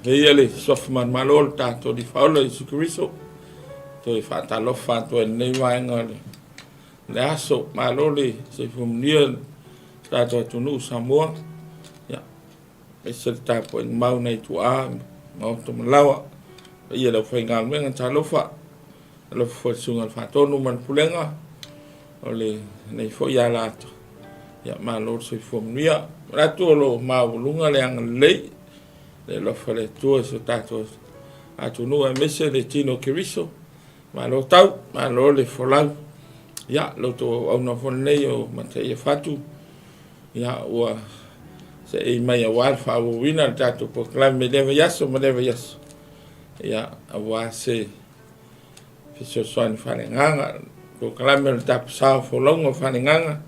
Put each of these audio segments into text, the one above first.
Eia le Suafa Manumalo o le tatou Alii Faaola Iesu Keriso, toe faatalofa atu ai i lenei vaega o le aso. Malo le soifua manuia i le tatou atunuu o Samoa, ia, aemaise le tapuaiga mau nai tuaa, maota ma laoa, paia i le aufaigaluega, talofa. Alofa foi i le Susuga i le Faatonu ma le Pulega o lenei foi ala atu. Ia, malo le soifua manuia. Manatu o lo o maualuga le agalelei, le alofa o le Atua i si o tatou atunuu aemaise le tino o Keriso. Malo tau, malo le folau. Ia, lo outou auauna foi lenei o Mataia Fatu, ia, ua seei mai aua le faaauauina o le tatou polokalame i lea vaiaso ma lea vaiaso. Ia, aua se fesoasoani faaleagaga, polokalame o le tapasā o folauga faaleagaga,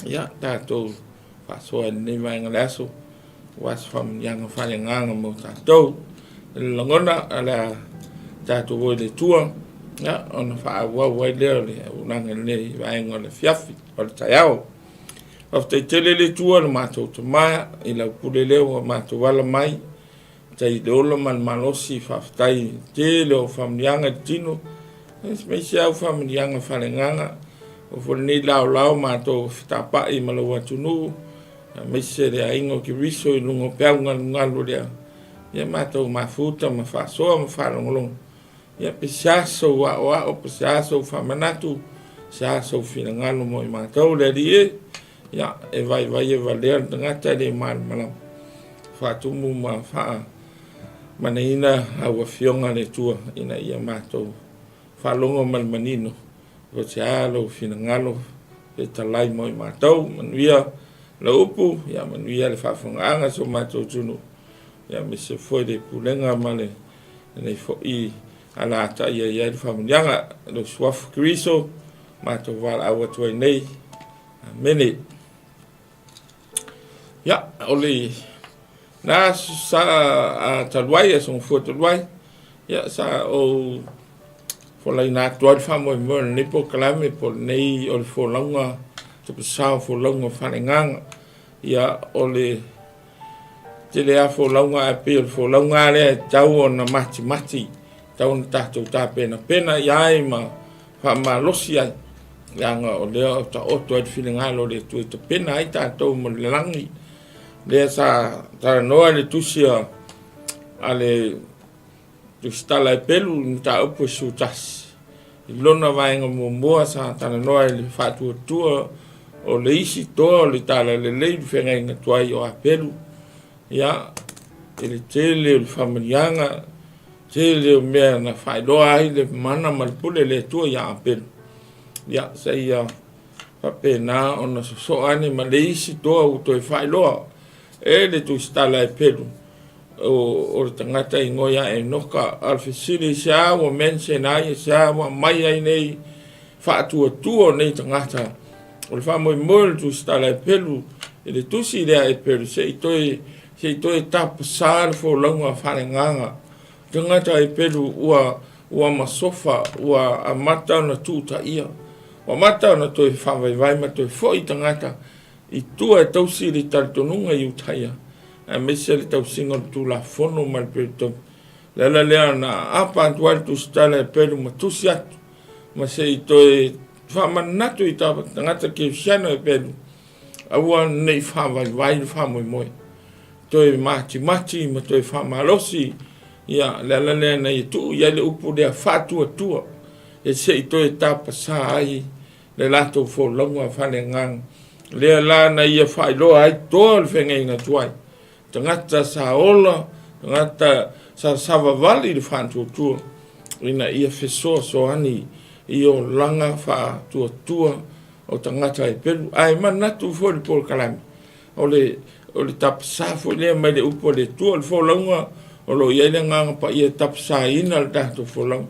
ia tatou faasoa i lenei vaega o le aso, aua se faamanuiaga faaleagaga mo tatou. I le lagona, o le a tatou o i le Atua, ia, ona faaauau ai lea o le auaunaga i lenei vaega o le afiafi, o le taeao. Faafetai tele le Atua lo matou Tama i lau pule lea ua matou ala mai Tai i le ola ma le malosi, faafetai i le tele o faamanuiaga i le tino, aemaise au faamanuiaga faaleagaga. Ua foi lenei laolao matou fetapai ma lou atunuu, aemaise le aiga o Keriso i luga o peau galugalu lea. Ia matou mafuta ma faasoa ma faalogologo. Ia pe se a sou aoao, pe se a sou faamanatu, se a sou finagalo mo i matou le Alii e. Ia, e vaivai e valea le tagata e le malamalama. Faatumu ma faamanaina lau Afioga le Atua ina ia matou faalogo ma le manino po se a lou finagalo fetalai mo i matou. Manuia lau upu, ia manuia le faafofogaaga a si o matou atunuu, ia aemaise foi le pulega ma lenei foi alaata ia i ai le faamanuiaga. Lou Suafa Keriso, matou valaau atu ai nei. Amene. Ia, o le na sa talu ai, aso Gafua talu ai, ia, sa ou folaina atu ai le faamoemoe o lenei polokalame po o lenei o le folauga, tapasā o folauga faaleagaga. Ia, o le tele lava folauga ae pei o le folauga lava lea e tatau ona matimati, tatau ona tatou tapenapena i ai ma faamalosi ai, leaga o lea o taoto ai le finagalo o le Atua e tapena ai tatou mo le lagi. Lea sa talanoa i le tusi a le Tusitala e Pelu i mataupu e 11. I lona vaega muamua sa talanoa i le faatuatua o le isi toa o le Talalelei i le feagaiga tuai o Apelu. Ia, i le tele o le faamanuiaga, tele o mea na faailoa ai le mana ma le pule a le Atua ia Apelu. Ia, seia faapena ona sosoo ane ma le isi toa ua toe faailoa e le Tusitala e Pelu o le tagata e igoa ia Enoka. A o le fesili, i se a ua mention ai, i se a ua aumai ai nei faatuatua o nei tagata? O le faamoemoe o le Tusitala e Pelu i le tusi lea e Pelu, se i toe, se i toe tapasā le folauga faaleagaga. Tagata e Pelu ua, ua masofa, ua amata ona tuutaia, ua amata ona toe faavaivai ma toe foi tagata i tua e tausi le talitonuga Iutaia, aemaise le tausiga o le Tulafono ma le Peretoni. O le ala lea na aapa atu ai le Tusitala e Pelu ma tusi atu, ma se i toe faamanatu i tagata kerisiano e Pelu, aua ne i faavaivai le faamoemoe, toe matimati ma toe faamalosi, ia, le ala lea na ia tuu i ai le upu lea faatuatua, e se i toe tapasā ai le latou folauga faaleagaga. Lea la na ia faailoa ai toa le feagaiga tuai, tagata sa ola, tagata sa savavali i le faatuatua, ina ia fesoasoani i olaga faatuatua o tagata e pelu. Ae manatu foi le polokalame, o le, o le tapasā foi lea mai le upu a le Atua, o le folauga o lo o i ai le Agaga Paia e tapasaina le tatou folauga.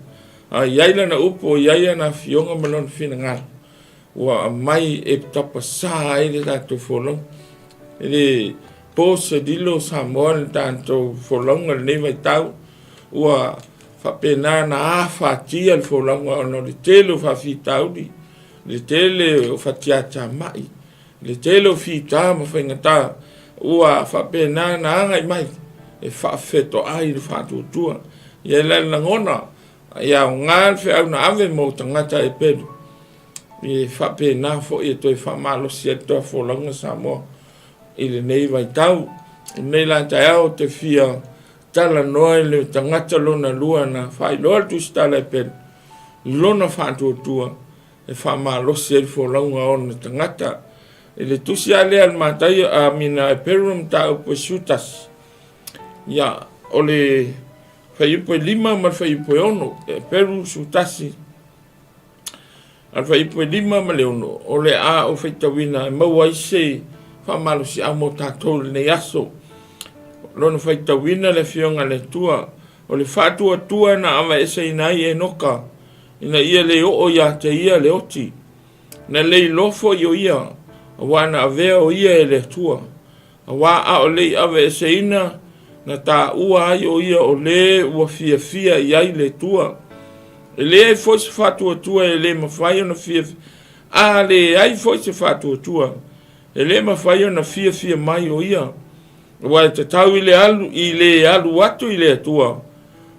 A i ai lana upu, o i ai ana afioga ma lona finagalo, ua aumai e tapasā ai le tatou folauga. E le po se lilo Samoa le tatou folauga i lenei vaitau, ua faapena ona afatia le folauga ona o le tele o faafitauli, le tele o fatiatamai, le tele o fita ma faigata ua faapena ona agai mai. e faafetoai le faatuatua. Ia e la le lagona, e aoga le feau na ave mo tagata e pelu, e faapena foi e toe faamalosi ai le toa folauga Samoa i lenei vaitau. I lenei la taeao ou te fia talanoa i le tagata lona lua na faailoa le tusitala e pelu lona faatuatua e faamalosi ai le folauga a ona tagata. I le tusi lava lea a le Mataio, amina, Eperu mataupu e 11, ia, o le fuaiupu e 5 ma le fuaiupu e 6, Eperu 11, a le fuaiupu e 5 ma le 6, o le a ou faitauina e maua ai se faamalosiau mo tatou i lenei aso. Lona faitauina le Afioga a le Atua, o le faatuatua na aveeseina ai Enoka, ina ia le oo ia te ia le oti. Na le iloa foi o ia, aua na avea o ia e le Atua. Aua a o le i aveeseina, na taua ai o ia o le ua fiafia i ai le Atua. E leai foi se faatuatua e le mafai ona fiafia, a leai foi se faatuatua, e le mafai ona fiafia mai o ia. Aua e tatau i le alu, i le alu atu i le Atua,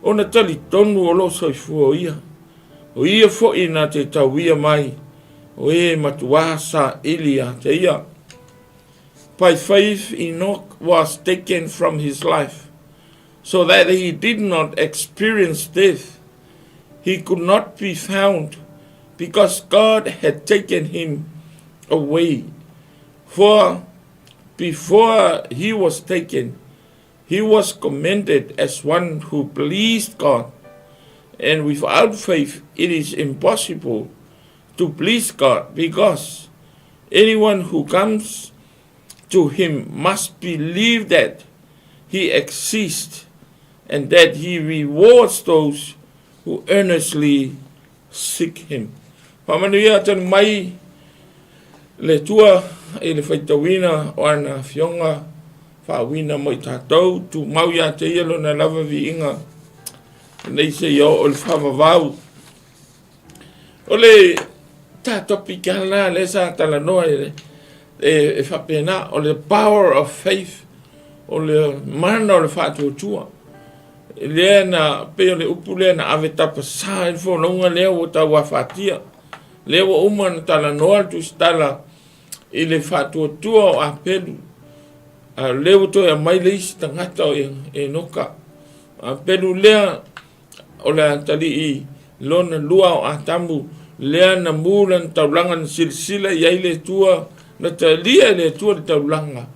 ona talitonu o lo o soifua o ia. O ia foi na te tauia mai, o e matuā saili ia te ia. By faith Enoch was taken from his life, so that he did not experience death. He could not be found because God had taken him away. For before he was taken, he was commended as one who pleased God. And without faith, it is impossible to please God because anyone who comes to him must believe that he exists and that he rewards those who earnestly seek him. Faamanuia tonu mai le Atua i le faitauina o ana afioga faauina mo i tatou, tumau ia te ia lona lava viiga, nei seia oo i le faavavau. O le ta topic lava lena lea sa talanoa e, e, e faapena, o le power of faith, o le mana o le faatuatua. Lea na, pei o le upu lea na ave tapasā ai le folauga lea ua tauafatia. Lea ua uma ona talanoa le tusitala i le faatuatua o Apelu, a o lea ua toe aumai le isi tagata o Enoka. Apelu lea o le atalii lona lua o Atamu, lea na mu lana taulaga na silasila i ai le Atua, na talia e le Atua le taulaga,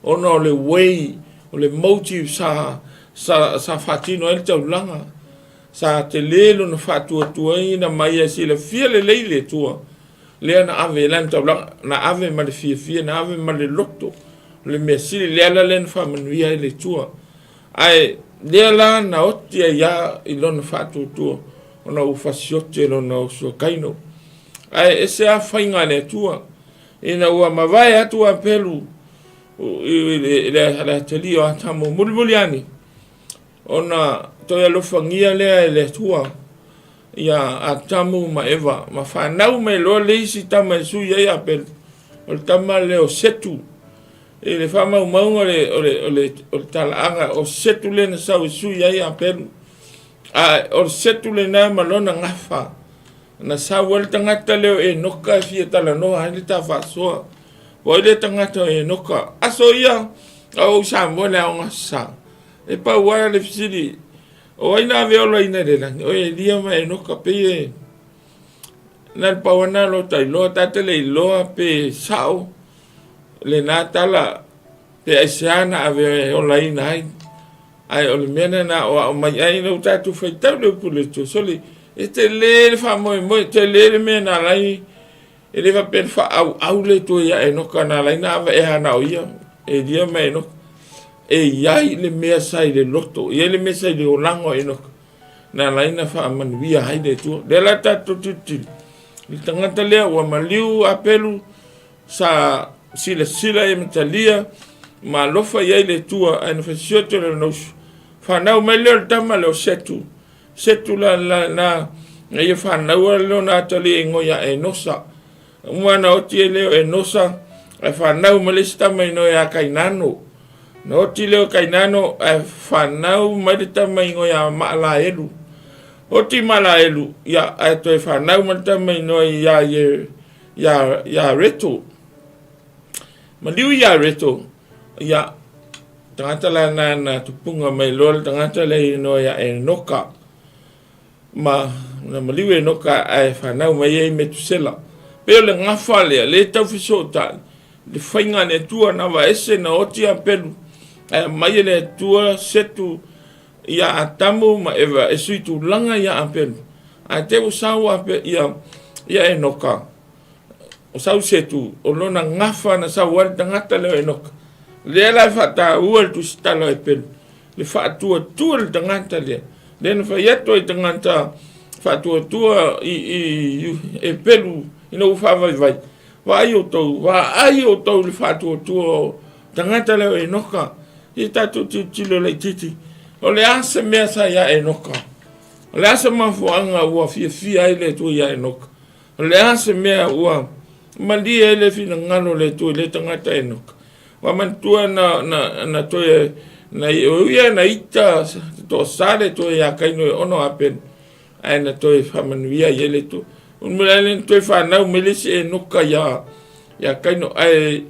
ona o le way, o le motive sa, sa, sa faatino ai le taulaga. Sa tele lona faatuatuaina mai e silafia lelei le Atua, lea na ave i lana taulaga, na ave ma le fiafia, na ave ma le loto, o le mea sili, le ala lea na faamanuia ai le Atua. Ae lea la na oti ai lava i lona faatuatua, ona ua fasioti e lona uso a Kaino. Ae ese lava faiga a le Atua, ina ua mavae atu Apelu i le atalii o Atamu mulimuli ane, ona toe alofagia lea e le Atua ia Atamu ma Eva, ma fanau mai loa le isi tama e sui ai Apelu, o le tama lea o Setu. I le faamaumauga o le, o le, o le, o le talaaga, o Setu lea na sau e sui ai Apelu. A o le Setu lena ma lona gafa, na sau ai le tagata lea o Enoka e fia talanoa ai le ta faasoa. O ai lea tagata o Enoka? Aso ia, a ou Samoa le aoga sa. E pau lava le fesili, o ai na ave olaina i le lagi? O Elia ma Enoka, pei e na le pau ana lo ta iloa, ta te le iloa pe sao lena tala pe aisea na ave olaina ai. Ae o le mea lena o ao mai ai ina ua tatou faitau le upu le Atua, sole, e tele le faamoemoe, tele le mea na ala ai, e le faapea na faaauau le Atua ia Enoka na ala ai na avaea na o ia, Elia ma Enoka. E i ai le mea sa i le loto, e i ai le mea sa i le olaga o Enoka, na ala ai na faamanuia ai le Atua. Lea la tatou tilotilo, le tagata lea ua maliu Apelu, Sa silasila ia ma talia ma alofa i ai le Atua, ae na fasioto le lona uso. Fanau mai lea o le tama lea o Setu. Setu la la na na ia fanaua lona atalii e igoa ia Enosa. Uma na oti ai lea o Enosa, ae fanau ma le isi tama igoa ia Kainano. Na oti lea o Kainano ae fanau mai le tama igoa ia Maalaelu. Oti Maalaelu, ia ae toe fanau mai le tama igoa ia ia ia Reto. Maliu ia Reto, ia tagata la na na tupunga mai loa le tagata le inoa ia Enoka. Ma na maliu Enoka ae fanau mai ai Metusela. Pei o le gafa lea, le tau fesootai, le faiga a le Atua na vaese na oti Apelu, ae aumai e le Atua Setu ia Atamu ma Eva e sui tulaga ia Apelu. Ae te ua sau Ape, ia, ia Enoka, o sau Setu, o lona gafa na sau ai le tagata lea o Enoka. Lea la e faataua le tusitala o Epelu, le faatuatua le tagata lea. Lea na fai atu ai tagata faatuatua i, i, i Epelu ina ua faavaivai. Vaai outou, vaai outou i le faatuatua o tagata lea o Enoka. Ia tatou tilotilo laitiiti. O le a se mea sa ia Enoka? O le a se mafuaaga ua fiafia ai le Atua ia Enoka? O le a se mea ua malie ai le finagalo o le Atua i le tagata Enoka? Ua manatua na, na, na toe, na, o ia na ita toasa le Atua ia Kaino e ono Apelu, ae na toe faamanuia ai le Atua. Mulimuli le na toe fanau mai le isi Enoka ia, ia Kaino, ae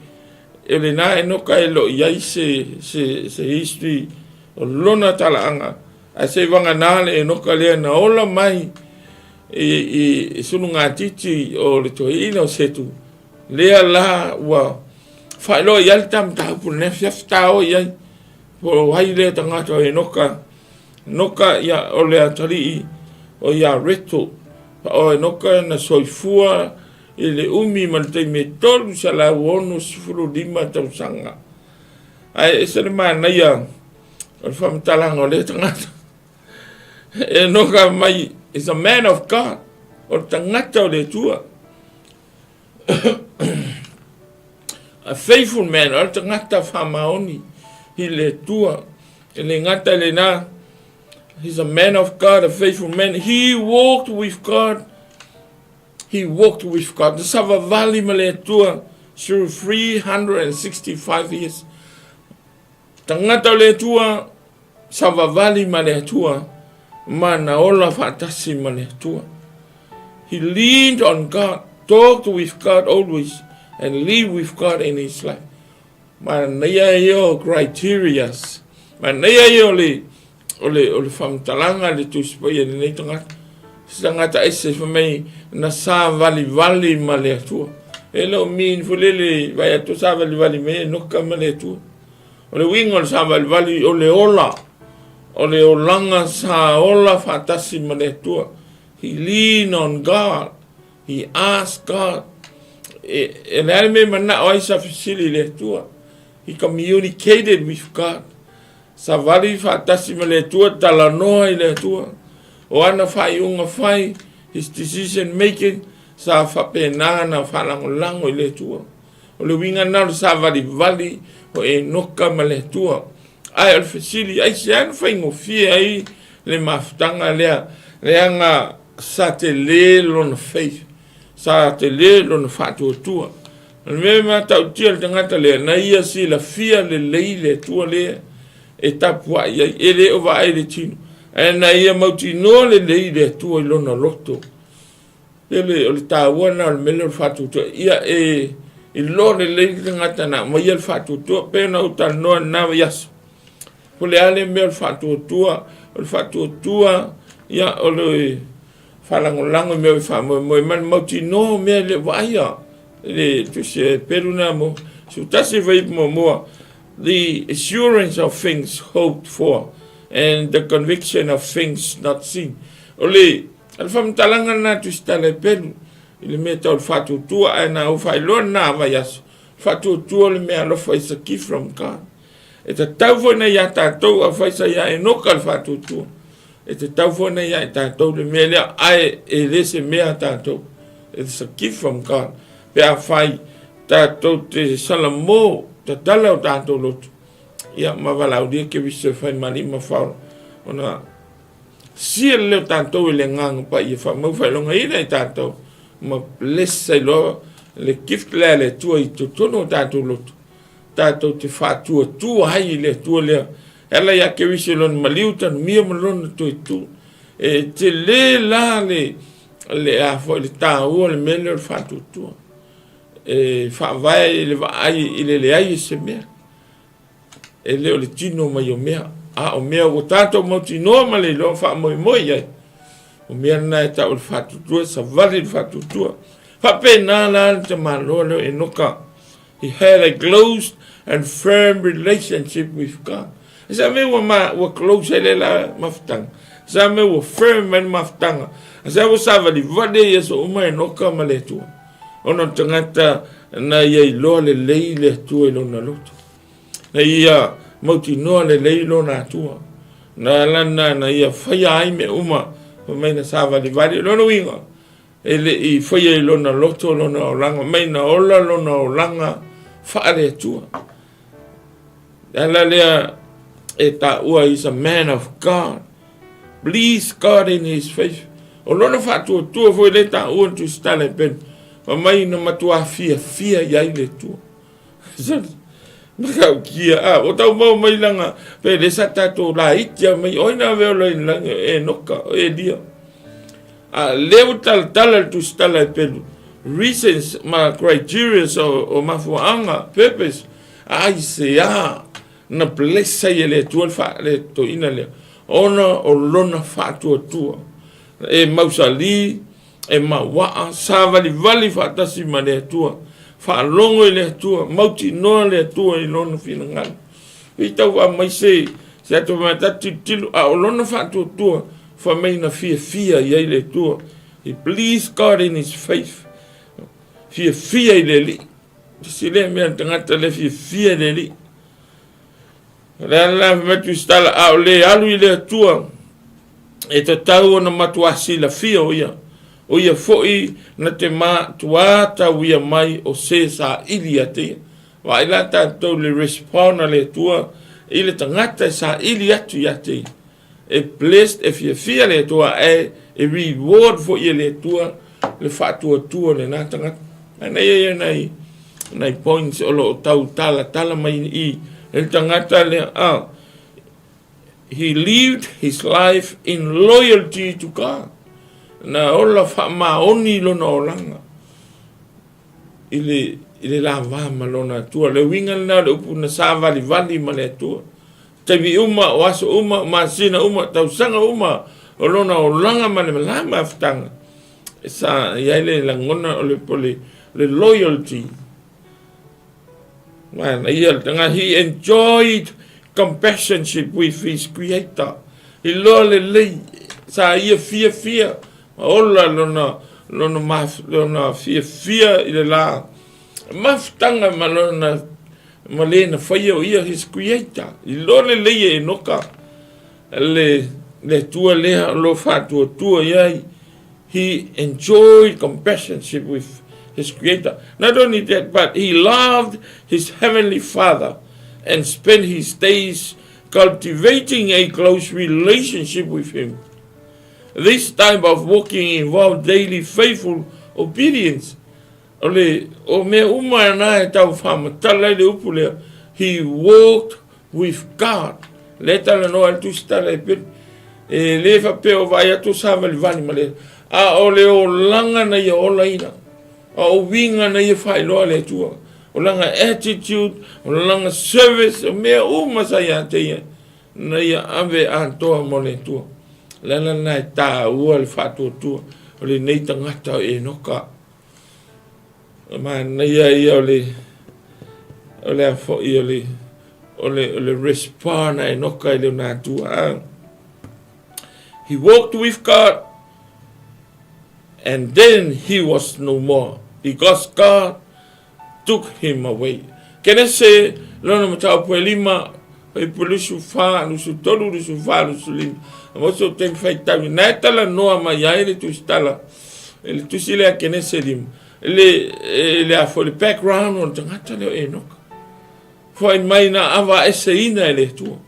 e lena Enoka e lo i ai se, se, se history o lona talaaga, ae se vagana le Enoka lea na ola mai i, i, i sulugatiti o le toeaina o Setu, lea la ua faailoa i ai le ta mataupu lenei afiafi ta o i ai. Po o ai lea tagata o Enoka. Enoka, ia, o le atalii o ia Reto. O Enoka na soifua i le umi ma le taimi e 365 tausaga. Ae ese le manaia o le faamatalaga o lea tagata. Enoka mai is a man of God. O le tagata o le Atua. A faithful man, o le tagata faamaoni i le Atua. E le gata i lena, he's a man of God, a faithful man. He walked with God. He walked with God. Na savavali ma le Atua through 365 years. Tagata o le Atua, savavali ma le Atua, ma na ola faatasi ma le Atua. He leaned on God, talked with God always, and lived with God in his life. Manaia ia o criterias. Manaia ia o le, o le, o le faamatalaga le Tusi Paia i lenei tagata. Se tagata ese fai mai na savalivali ma le Atua. E le o mean foi lele vai atu savalivali mai e noka ma le Atua. O le uiga o le savalivali o le ola, o le olaga sa ola faatasi ma le Atua. He lean on God. He asked God. E, e le a le mea e manao ai sa fesili i le Atua. He communicated with God. Savali faatasi ma le Atua, talanoa i le Atua. O ana faaiuga fai, his decision making, sa faapena ona faalagolago i le Atua. O le uiga lena o le savalivali o Enoka ma le Atua. Ae o le fesili, aisea na faigofie ai le mafutaga lea, leaga sa tele lona faith, sa tele lona faatuatua. O le mea e matautia le tagata lea, na ia silafia lelei le Atua lea e tapuai ai, e le o vaai i le tino, ae na ia mautinoa lelei le Atua i lona loto. Pele o le taua lena o le mea lea o le faatuatua. Ia e iloa lelei le tagata na aumaia le faatuatua, pei ona ou talanoa i lena vaiaso. Po o le a le mea o le faatuatua, o le faatuatua, ia o le faalagolago i mea e faamoemoe ma le mautinoa o mea e le o vaaia. Le tusi a Pelu lena mo 11 fuaiupu muamua, the assurance of things hoped for and the conviction of things not seen. O le O le faamatalaga lena a Tusitala e Pelu i le mea tau le faatuatua, ae na ou faailoa lena vaiaso, faatuatua le mea alofa is a gift from God. E tatau foi na ia tatou, afai sa ia Enoka le faatuatua, e tatau foi na ia i tatou le mea lea, ae e le se mea a tatou. It's a gift from God. Pe afai tatou te salamo, tatala o tatou loto, ia ma valaaulia Keriso e fai ma alii ma faola, ona Sia le leo tatou i le Agaga Paia, faamau faailogaina i tatou, ma bless ai loa le gift lea a le Atua i totonu o tatou loto. tatou te faatuatua ai i le Atua lea. E ala ia Keriso i lona maliu, tanumia ma lona toe tu. E tele la le le a foi le taua o le mea lea o le faatuatua. E faavae i le vaai i le leai o se mea. E le o le tino mai o mea, a o mea ua tatou mautinoa ma le iloa faamoemoe i ai. O mea na e tau o le faatuatua, e savali le faatuatua. Faapena la le tamaloa lea o Enoka. He had a close and firm relationship with God. E sa mea ua, ma, ua close ai le la mafutaga. E sa mea ua firm ai le mafutaga. E sa ua savalivali ai aso uma Enoka ma le Atua. Ona o le tagata na ia iloa lelei le Atua i lona loto. Na ia mautinoa lelei lona Atua. Na lana na ia faia ai mea uma fai mai na savalivali. O lona uiga, e le i faia i lona loto lona olaga, mai na ola lona olaga faale-Atua. Le ala lea e taua is a man of God. Please God in his faith. O lona faatuatua foi le taua le Tusitala e peni. Fai mai na matua fiafia i ai le Atua. Matautia, a, o tau mau mai langa, pe le sa tatou laiti a mai, oi na veo lai langi, e noka, o Elia. A le ua talatala le tusitala e pelu, reasons ma criteria o, o mafuaaga, purpose, ai se a na bless ai e le Atua le, fa, le toeaina lea, ona o lona faatuatua. E mausali, e mauaa, savalivali faatasi ma le Atua, faalogo i le Atua, mautinoa le Atua i lona finagalo. Pei tau aumai se se atu mai ta tilotilo, a o lona faatuatua, fai mai na fiafia i ai le Atua. He pleased God in his faith. Fiafia i le Alii. Tasi lea mea le tagata le fiafia i le Alii. O le ala la fai mai Tusitala, a o le alu i le Atua, e tatau ona matuā silafia o ia, o ia foi na te matuā tauia mai o se saili ia te ia. Vaai la tatou le respond a le Atua i le tagata e saili atu ia te ia. E blessed, e fiafia le Atua, ae e reward foi e le Atua le faatuatua o lena tagata. Ana ia ia nai, nai points o lo o tau talatala mai i le tagata lea. Ah, he lived his life in loyalty to God. Na ola faamaoni lona olaga i le, i le lava ma lona Atua. Le uiga lena o le upu na savalivali ma le Atua. Taimi uma, o aso uma, o masina uma, o tausaga uma, o lona olaga ma le malama afutaga, sa i ai le lagona o le, o le, le loyalty. Manaia le tagata, he enjoyed companionship with his creator. Iloa lelei, sa ia fiafia, ma ola lona, lona, maf, lona fiafia i le la mafutaga ma lona ma le na faia o ia his creator. Iloa lelei e Enoka le, le Atua lea o lo faatuatua i ai. He enjoyed companionship with his creator. Not only that, but he loved his heavenly father and spent his days cultivating a close relationship with him. This type of walking involved daily faithful obedience. O le, o mea uma na e tau whaamatala i le upu lea, he walked with God. Le talanoa le tusi tala e pele. E le whapea o vaai atu sa valivali ma le. A o le olaga na ia olaina. A o uiga na ia faailoa le Atua. O lana attitude, o lana service, o mea uma sa ia te ia. Na ia ave atoa mo le Atua. Le ala lena e taua le faatuatua o lenei tagata o Enoka. O manaia ia o le o le a foi o le o le o le respond a Enoka i lona Atua. He walked with God and then he was no more because God took him away. Kenese lona mataupu e lima, fuaiupu 24, 23, 24, 25. Mo so te whaitau. Nā e talanoa mai ai le tusi tala, le tusi lea Kenese lima, le, le a foi le background o le tagata lea o Enoka. Whai mai nā awa eseina e le Atua.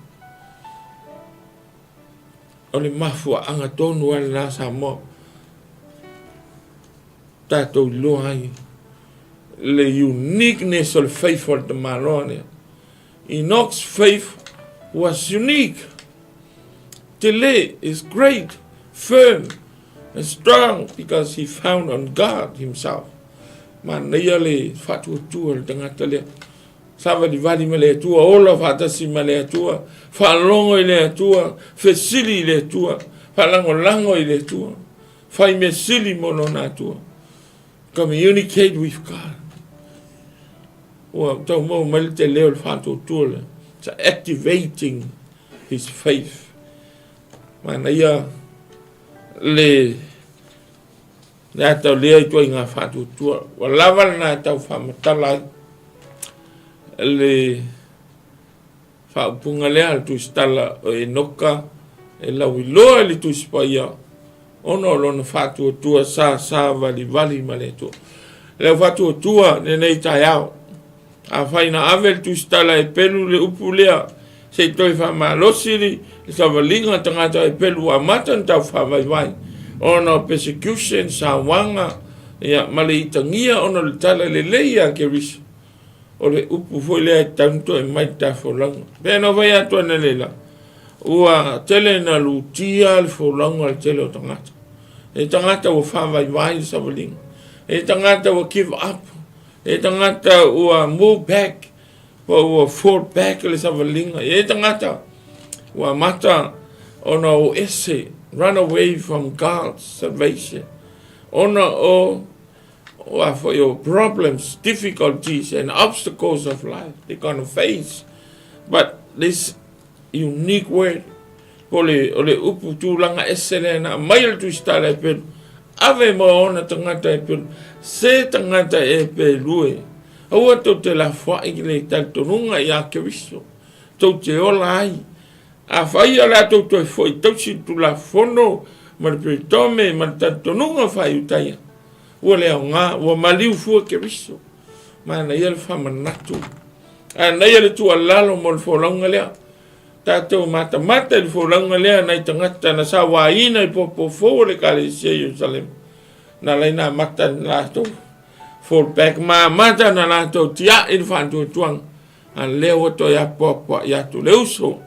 O le mafuaanga tonu a lena Samoa. Tatou iloa ai le uniqueness o le faith o le tamaloa lea. Enoch's faith was unique. Tele is great, firm and strong because he found on God himself. Manaia le faatuatua le tagata lea. Savalivali ma le Atua, ola faatasi ma le Atua, faalogo i le Atua, fesili i le Atua, faalagolago i le Atua, fai mea sili mo lona Atua. Communicate with God. Ua tau maua mai le tele o le faatuatua lea. It's activating his faith. Manaia le le ata o lea ituaiga faatuatua. Ua lava lena e tau faamatala ai le faaupuga lea a le Tusitala o Enoka e lauiloa i le Tusi Paia ona o lona faatuatua sa savalivali ma le Atua. Le au faatuatua lenei taeao, afai na ave le Tusitala e pelu le upu lea, se i toe faamalosi le savaliga a tagata e pelu ua amata ona tau faavaivai ona o persecution, sauaga, ia, ma le itagia ona o le tala lelei ia Keriso. O le upu foi lea e tatau ona toe mai le ta folauga. Pei ona fai atu analeila, ua tele na lutia le folauga a le tele o tagata. E tagata ua faavaivai le savaliga. E tagata ua give up. E tagata ua move back, ua fall back le savaliga. E tagata ua amata ona o ese, run away from God's salvation. Ona o o a foi o problems, difficulties and obstacles of life they gonna face. But this unique word, o le, o le upu tulaga ese lea na aumai e le Tusitala e pelu, ave mo ona tagata e pelu, se tagata e pelue. Aua tou te lafoai i le talitonuga ia Keriso, tou te ola ai. Afai o le a tou toe foi tausi le Tulafono ma le Peretome ma le talitonuga faa-Iutaia, ua le aoga, ua maliu fua Keriso. Manaia le faamanatu. Manaia le tuualalo mo le folauga lea. Tatou matamata i le folauga lea nai tagata na sauaina i popo fou o le Ekalesia i Ierusalema. Na ala ai na amata na latou fall back, ma amata na latou tiai le faatuatuaga. A lea ua toe apoapoai atu le uso,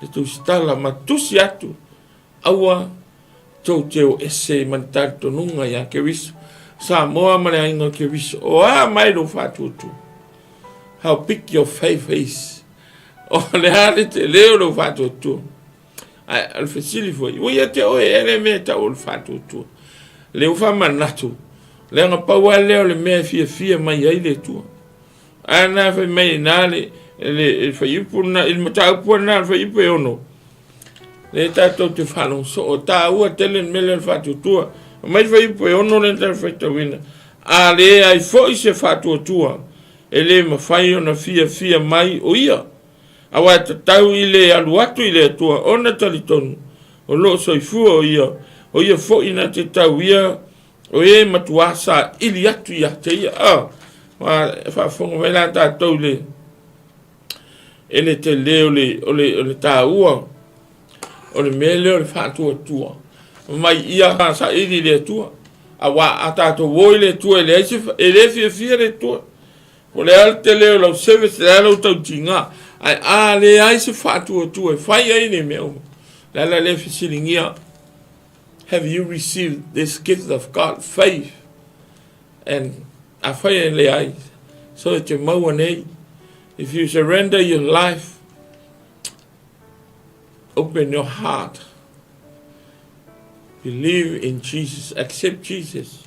le tusitala ma tusi atu, aua tou te o ese ma le talitonuga ia Keriso. Samoa ma le aiga o Keriso, o a mai lou faatuatua? How big your faith is. O le a le tele o lou faatuatua? Ae o le fesili foi, ua ia te oe ea le mea e tau o le faatuatua? Le ua faamanatu, leaga pau lava lea o le mea e fiafia mai ai le Atua. Ae na fai mai ina le, le, le fuaiupu lena, i le mataupu lena, le fuaiupu e 6, lea tatou te faalogo soo, taua tele le mea lea o le faatuatua. Aumai le fuaiupu e 6 lea na tatou faitauina, a leai foi se faatuatua, e le mafai ona fiafia mai o ia. Aua e tatau i le alu atu i le Atua ona talitonu o lo o soifua o ia, o ia foi na te tau ia o e matuā saili atu ia te ia. Oh, faafofoga mai la tatou le e le tele o le, o le, o le taua o le mea lea o le faatuatua mai ia saili i le Atua. Aua a tatou o i le Atua e leai se, e le fiafia le Atua. O le a le tele o lau service, le a lau tautiga, ae a leai se faatuatua e fai ai nei mea uma. Le ala lea fesiligia, have you received this gift of God, faith? And afai e leai, so e te maua nei, if you surrender your life, open your heart, believe in Jesus, accept Jesus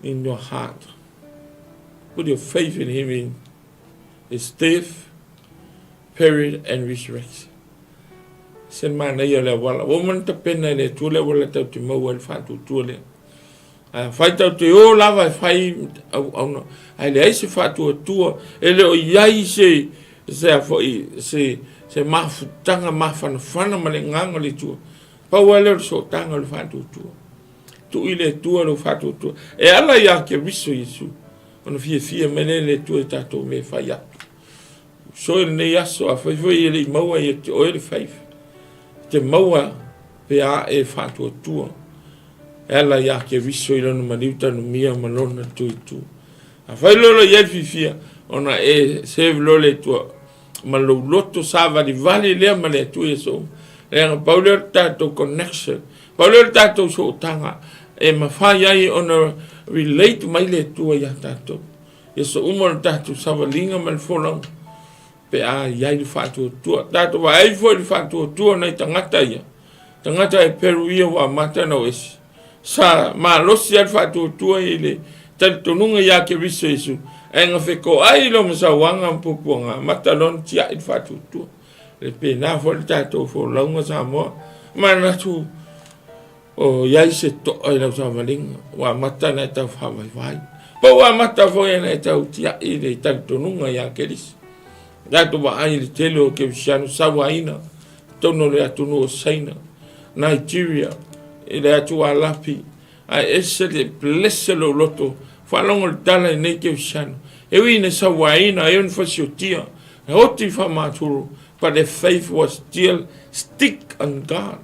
in your heart. Put your faith in him in his death, burial and resurrection. Se manaia o le auala. Ua uma ona tapena e le Atua le auala tatou te maua ai le faatuatua lea. Ae afai tatou te o lava e fai auauna, ae leai se faatuatua, e le o i ai se se a foi se se mafutaga mafanafana ma le agaga o le Atua. Pau lava lea o le sootaga o le faatuatua. Tuu i le Atua lou faatuatua. E ala ia Keriso Iesu, ona fiafia mai lea le Atua i tatou mea e fai atu. So i lenei aso, afai foi e le i maua ia te oe le faith, te maua pe a e faatuatua. E ala ia Keriso i lona maliu tanumia ma lona tuitu. Afai loa i ai le fiafia, Ona e serve loa le Atua ma lou loto savalivali lea ma le Atua i aso uma. Leaga pau lea o le tatou connection, pau lea o le tatou sootaga e mafai ai ona relate mai le Atua ia tatou. I aso uma o le tatou savaliga ma le folauga pe a i ai le faatuatua. Tatou vaai foi i le faatuatua o nai tagata ia, tagata e peru ia ua amata ona o ese. Sa malosi lava le faatuatua i le talitonuga ia Keriso Iesu, ae na fetoai lona sauaga ma puapuaga, amata loa ona tiai le faatuatua. E pena foi le tatou folauga Samoa. Manatu o i ai se toa i lau savaliga, ua amata ona e tau faavaivai. Po ua amata foi ona e tau tiai le talitonuga ia Keriso. Tatou vaai i le tele o kerisiano sauaina totonu o le atunuu o Saina, Nigeria, i le atu Alapi, ae ese le bless lou loto, faalogo le tala i nei kerisiano. E ui ina sauaina, e ui ina fasiotia, e oti faamaturu, but their faith was still stick on God.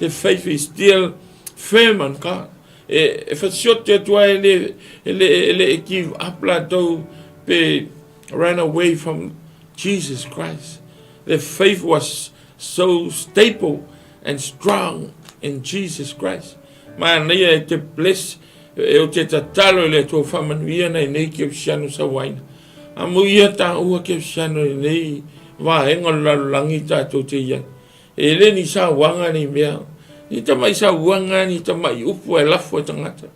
Their faith is still firm on God. E fasioti atu ai e le, e le e give up latou pe ran away from Jesus Christ. Their faith was so stable and strong in Jesus Christ. Manaia e te bless, e o te tatalo i le Atua faamanuia nei nei kerisiano sauaina. Amuia taua kerisiano i nei vaega o le lalolagi tatou te i ai. E le ni sauaga nei mea, ni tamai sauaga, ni tamai upu e lafo e tagata.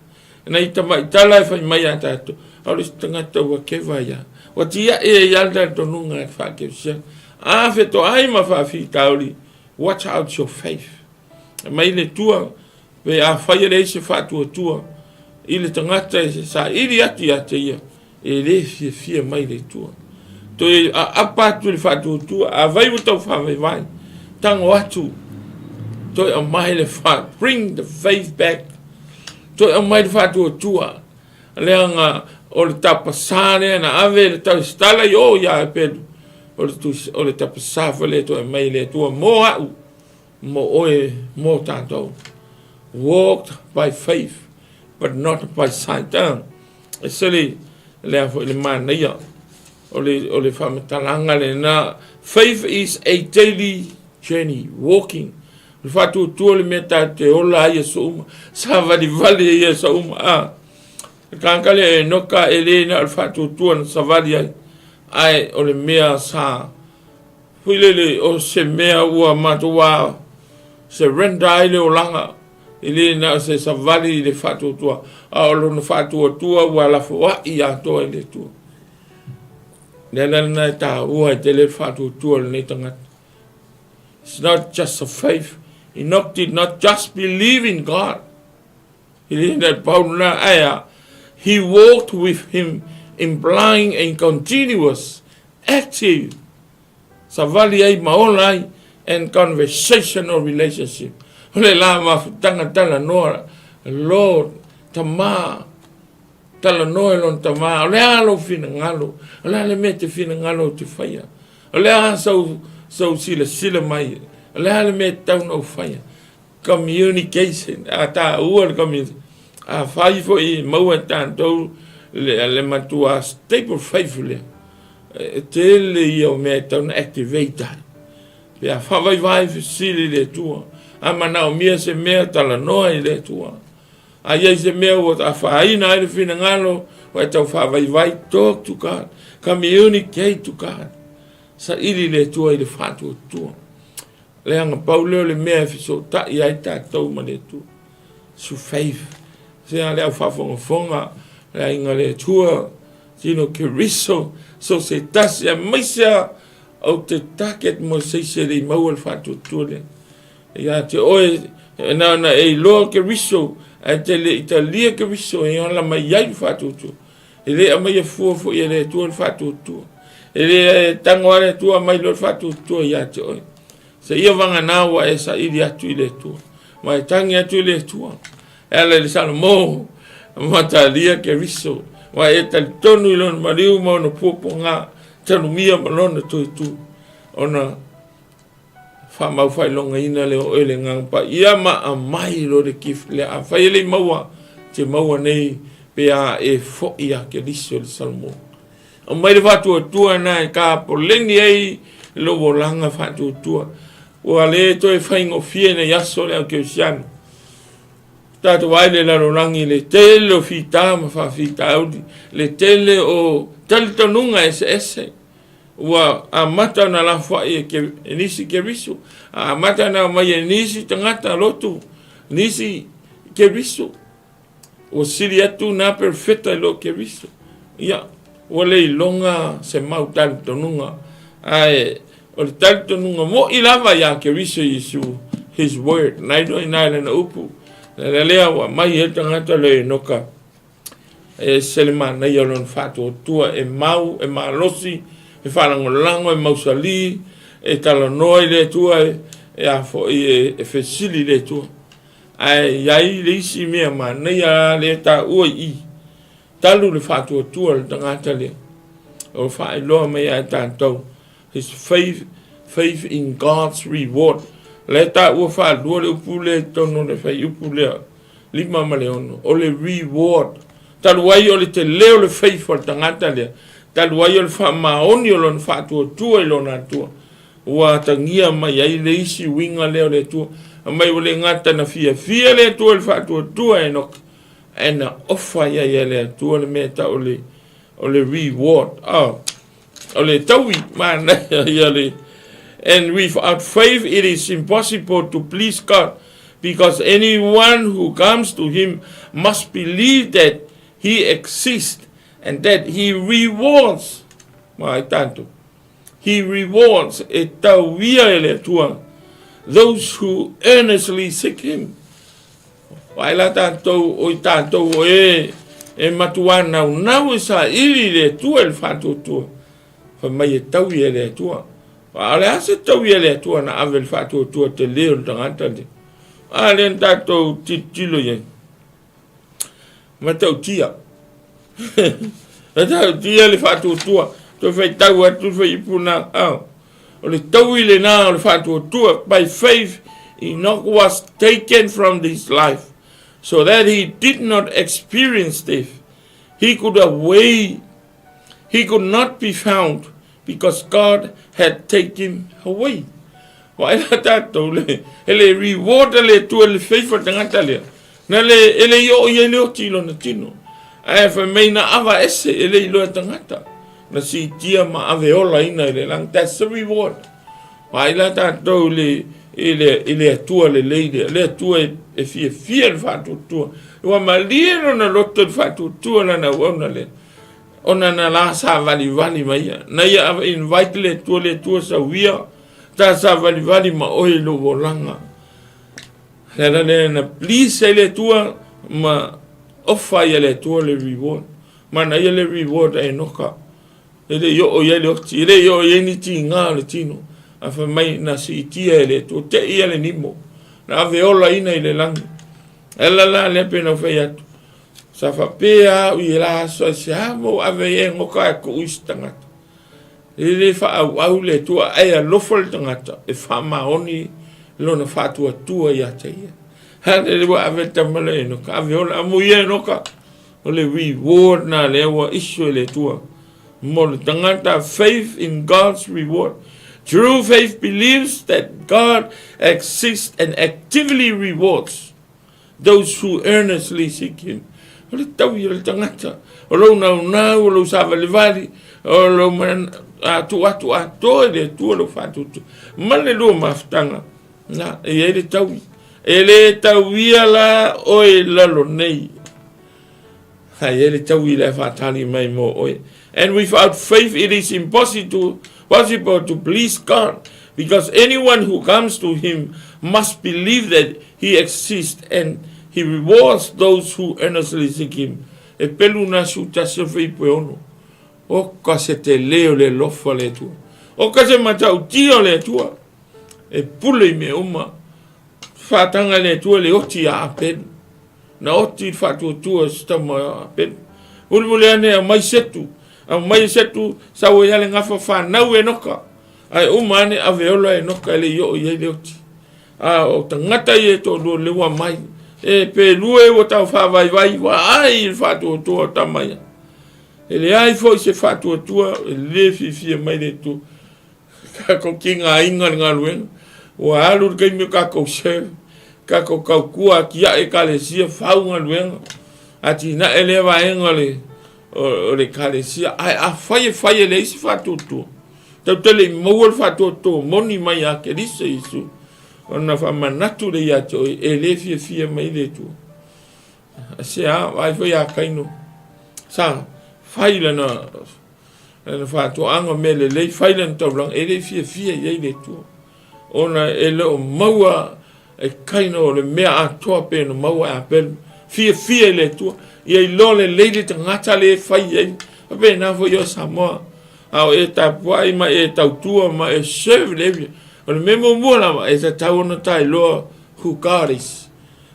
Nai tamai tala e fai mai ia tatou, aole se tagata ua keva ia. Ua tia'i ai lava le talitonuga e faakerisiano. A fetoai ma faafitauli, watch out your faith. E mai le Atua, pe afai e leai se faatuatua i le tagata e saili atu ia te ia, e le fiafia mai le Atua. Toe aapa atu i le faatuatua, afai ua tau faavaivai, tago atu, toe aumai le fa, bring the faith back, toe aumai le faatuatua, leaga o le tapasā lea na ave le tausitala i o ia Pelu, o le tapasā foi lea toe aumai le Atua mo au, mo oe, mo tatou. Walked by faith, but not by sight. E sili lea foi le manaia o le faamatalaga lena. Faith is a daily journey, walking. O le faatuatua le mea tatou te ola ai aso uma, savalivali ai aso uma. A, le tagata lea e Enoka e le na o le faatuatua na savali ai, ae o le mea sa foi lele o se mea ua matua surrender ai le olaga. E le na o se savali i le faatuatua, a o lona faatuatua ua lafoai atoa i le Atua. Le ala lena e taua ai tele le faatuatua o lenei tagata. It's not just a faith. Enoch did not just believe in God. E le na pau lena, ae a, he walked with him implying a continuous, active Savali ai ma ola ai and conversational relationship. O le la mafutaga talanoa, Lord, Tama, talanoa i lona Tama, o le a lou finagalo, o le a le mea e te finagalo ou te faia, o le a sau, sau silasila mai, o le a le mea e tatau ona ou faia. Communication, a taua le communication. Afai foi e maua e tatou le, le matua stable faith lea, e tele ia o mea e tatau ona activate ai. Pe a faavaivai fesili i le Atua, a manaomia se mea talanoa i le Atua. A i ai se mea ua afaina ai le finagalo, ua e tau faavaivai, talk to God, communicate to God. Saili le Atua i le faatuatua. Leaga pau lea o le mea e fesootai ai tatou ma le Atua. Su faith. Sea le au faafogafoga, le aiga le Atua, tino Keriso, so se tasi, aemaise a ou te target mo se isi e le i maua le faatuatua lea. Ia te oe, na ona e iloa Keriso, ae te le i talia Keriso e ola mai ai le faatuatua. E le aumaia fua foi e le Atua le faatuatua. E le tago lava le Atua aumai loa le faatuatua ia te oe. Seia vagana ua e saili atu i le Atua. Ma e tagi atu i le Atua. E ala i le Salomo, ma talia Keriso. Ma e talitonu i lona maliu ma ona puapuaga, tanumia ma lona toetu. Ona faamau faailogaina lea o oe le Agaga Paia ma aumai loa le gift lea. Afai e le i maua, te maua nei pe a e foi ia Keriso i le Salomon. Aumai le faatuatua lena e tapoleni ai lou olaga faatuatua. Ua le toe faigofie nei aso le au kerisiano. Tatou vaai le lalolagi i le tele o fita ma faafitauli, le tele o talitonuga eseese. Ua amata ona lafoai e, ke, e nisi Keriso, amata ona aumai e nisi tagata lotu, nisi Keriso. Ua sili atu na perofeta i lo Keriso. Ia, ua le iloga se mau talitonuga, ae o le talitonuga mo'i lava iā Keriso Iesu, His word, na iloa i ina i lana upu. Le ala lea ua aumai ai le tagata lea o Enoka, e ese le manaia o lona faatuatua, e mau, e malosi, e faalagolago, e mausali, e talanoa i le Atua, e a foi, e fesili i le Atua. Ae i ai le isi mea manaia lea e taua i i, talu le faatuatua o le tagata lea, o faailoa mai ia i tatou, his faith, faith in God's reward. O lea e taua faalua le upu lea i totonu o le fuaiupu lea, 5 ma le 6, o le reward. Talu ai o le tele o le faith o le tagata lea, talu ai o le faamaoni o lona faatuatua i lona Atua, ua atagia mai ai le isi uiga lea o le Atua. Mai ua le gata na fiafia le Atua i le faatuatua Enoka, ae na ofa i ai e le Atua le mea e tau o le reward. Oh, o le taui manaia ia le. And without faith it is impossible to please God, because anyone who comes to him must believe that he exists and that he rewards. Mai tatou. He rewards, e tauia e le Atua, those who earnestly seek him. Vaai la tatou o i tatou o e e matuā naunau e saili i le Atua i le faatuatua. Fai mai e taui e le Atua. A o le a se taui e le Atua na ave le faatuatua tele o le tagata lea? A lea na tatou tilotilo i ai. Matautia. Matautia le faatuatua. Toe faitau atu le fuaiupu na. Oh. O le taui lena o le faatuatua. By faith, Enoch was taken from this life so that he did not experience death. He could away, he could not be found because God had taken him away. Vaai la tatou le, e le reward a le Atua le faith o le tagata lea. Na le, e le i oo i ai le oti i lona tino. Ae fai mai na ava ese e le iloa e tagata. Na siitia ma ave ola ina i le lagi. That's the reward. Vaai la tatou le, i le, i le Atua lelei lea. Le Atua e, e fiafia le faatuatua. Ua malie lona loto i le faatuatua lana auauna lea. Ona na la savalivali mai ia. Na ia invite le Atua, le Atua sauia. Ta savalivali ma oe i lou olaga. Le ala lea na please ai le Atua ma ofa ai e le Atua le reward. Manaia le reward a Enoka. E le i oo i ai le oti, e le i oo i ai ni tiga o le tino. A fai mai na siitia e le Atua, te ia le nimo, na ave ola ina i le lagi. E ala la lea pe na fai atu. Sa faapea au i la aso, aisea mo ave ai Enoka e tuu i se tagata. E le faaauau le Atua, ae alofa le tagata e faamaoni lona faatuatua ia te ia. Ha le ua ave le tama lea Enoka, ave ola, amuia Enoka, o le reward na lea ua issue e le Atua mo le tagata, faith in God's reward. True faith believes that God exists and actively rewards those who earnestly seek him. O le taui o le tagata, o lou naunau, o lou savalivali, o lou tuu atu atoa i le Atua lou faatuatua. Ma le lua mafutaga, na, e i ai le taui. E le tauia la oe i lalo nei. Ae i ai le taui la e faatali mai mo oe. And without faith it is impossible to, possible to please God, because anyone who comes to him must believe that he exists and he rewards those who earnestly seek him. E pelu na su tasi o fuaiupu e 6. O ka se tele o le alofa le Atua. O ka se matautia o le Atua. E pule i mea uma. Whātanga le Atua le oti a Apelu. Na oti i le faatuatua o se tama a Apelu. Mulimuli ane aumai Setu. Aumai e Setu, sau ai lava le gafa whanau Enoka. Ae uma ane ave ola Enoka e le i oo i ai le oti. A o tagata ia e toalua le ua mai. E pe lua e ua tau whaavaivai, ua ai i le faatuatua o tama ia. E leai foi se faatuatua e lē fiafia mai le Atua. Tatou tigaina le galuega, ua alu le taimi o tatou serve, tatou tautua atiae ekalesia, fau galuega, atinae lea vaega o le o le ekalesia. Ae afai e fai e leai se faatuatua, tatou te le i maua le faatuatua moni mai ia Keriso Iesu, ona faamanatu lea ia te oe, e le fiafia mai le Atua. Aisea? Vaai foi ia Kaino, sa fai lana lana faatoaga mea lelei, fai lana taulaga, e le i fiafia i ai le Atua, ona e le o maua e Kaino o le mea atoa pe na maua e Apelu. Fiafia i le Atua, ia iloa lelei le tagata le fai i ai. Faapena foi oe Samoa, a o e tapuai ma e tautua ma e serve le area. O le mea muamua lava, e tatau ona ta iloa who God is.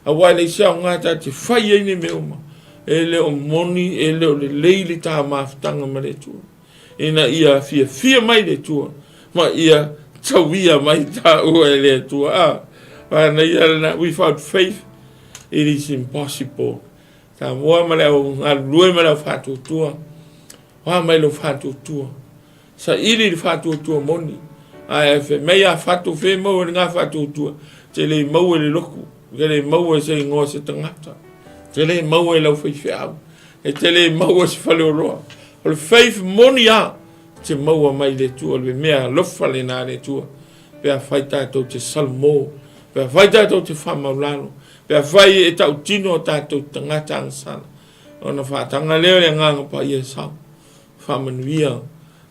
Aua e leai se aoga ta te fai ai nei mea uma, e le o moni, e le o lelei le ta mafutaga ma le Atua. Ina ia fiafia mai le Atua, ma ia tauia mai taua e le Atua. A, manaia lena, without faith it is impossible. Samoa ma le au galulue ma le au faatuatua, oa mai lou faatuatua. Saili le faatuatua moni, ae fai mai a fatu fe maua i le faatuatua, te le maua i le lotu, te le maua i se igoa o se tagata, te le maua i lau faifeau, e te le maua i se faleoloa. O le faith moni a, te maua mai le Atua, le mea alofa lena a le Atua, pe afai tatou te salamo, pe afai tatou te faamaulalo, pe afai e tautino o tatou tagata agasala, ona faataga lea o le Agaga Paia e sau. Faamanuia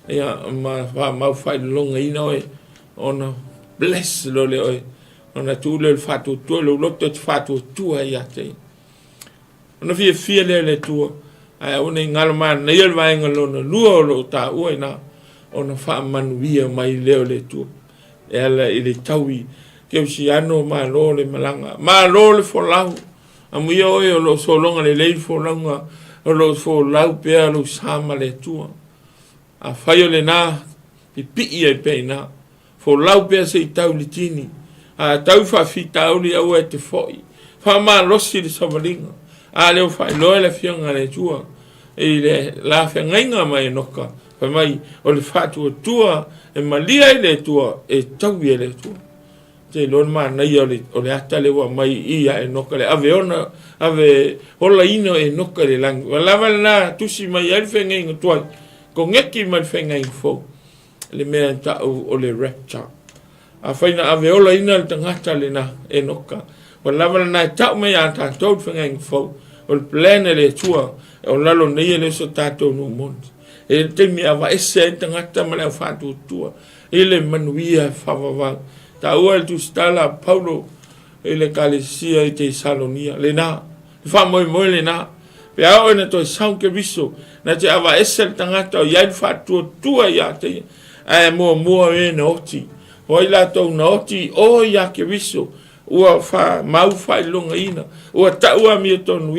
ia ma faamau faailogaina oe ona bless loa lea oe ona tuu lea o le faatuatua lou loto e te faatuatua ia te ia. Ona fiafia lea o le Atua, ae aua ne i galo manaia le vaega lona lua o lo o taua i ina, ona faamanuia mai lea o le Atua e ala i le taui kerisiano, malo le malaga, malo le folau. Amuia oe o lo o sologa lelei le folauga, o lo o folau pea lou sa ma le Atua. Afai o lena, pipii ai pea i ina. Folau pea se i tau i le tini. A tau i faafitauli, aua e te foi. Faamalosi le savaliga. A lea ua faailoa e le Afioga a le Atua i le la feagaiga ma Enoka, fai mai, o le faatuatua e malie ai le Atua, e taui e le Atua. Te iloa le manaia o le ata lea ua aumai i ia Enoka, le ave ona, ave olaina o Enoka i le lagi. Ua lava lena tusi mai ai le feagaiga tuai, koneki mai le feagaiga fou, le mea e ta'u o le rapture. Afai na ave olaina le tagata lena, Enoka, ua lava lena e ta'u mai ia tātou le feagaiga fou, o le plan a le Atua, o lalo nei e le o so tātou nuu moni. E le taimi e avaese ai le tagata ma le au faatuatua, i le manuia faavavau. Taua e le tusitala a Paulo i le Ekalesia i Tesalonia, lena, le faamoemoe lena, pe a oo ina toe sau Keriso, na te avaese le tagata o i ai le faatuatua ia te ia, ae muamua e na oti. O ai latou na oti i o ia Keriso, ua faamau faailogaina, ua tau amiotonu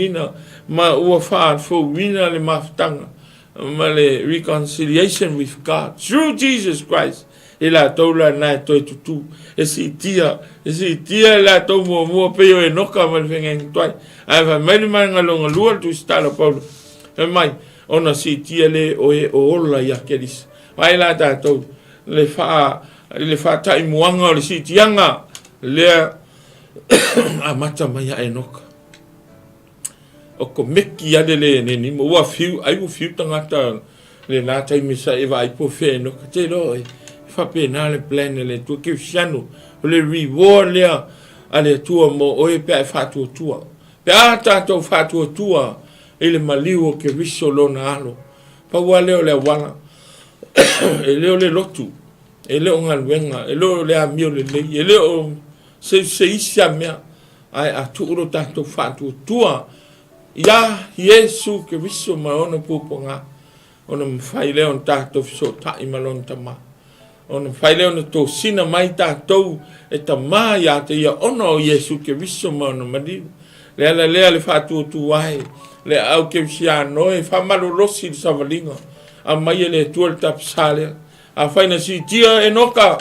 ma ua faafouina le mafutaga ma le reconciliation with God through Jesus Christ i latou la na e toe tutū e siitia e siitia i latou muamua pei o Enoka ma le feagaiga tuai ae fai mai le vaega lona lua le tusitala o Paulo fai mai ona siitia le o e o ola ia Keriso vaai la tatou le faa le faataimuaga o le siitiaga lea amata mai ia Enoka. O ko meki ale le neni mo ua fiu ai ua fiu tagata le la taimi sa e vaai po fea Enoka te iloa oe faapena le plan a le Atua kerisiano o le reward lea a le Atua mo oe pe a e faatuatua pe a tatou faatuatua i le maliu o Keriso lona alo pau lava lea o le auala e le o le lotu e le o galuega e le o le amio lelei e le o se se isi a mea Ae a tuu lo tatou faatuatua iā Iesu Keriso ma ona puapuaga, ona mafai lea ona tatou fesootai ma Lona Tama. Ona mafai lea ona tosina mai tatou e Tama ia te Ia ona o Iesu Keriso ma ona maliu. Le ala lea le faatuatua ai le aau kerisiano e faamalolosi le savaliga, aumai e le Atua le tapisa lea. Afai na siitia Enoka,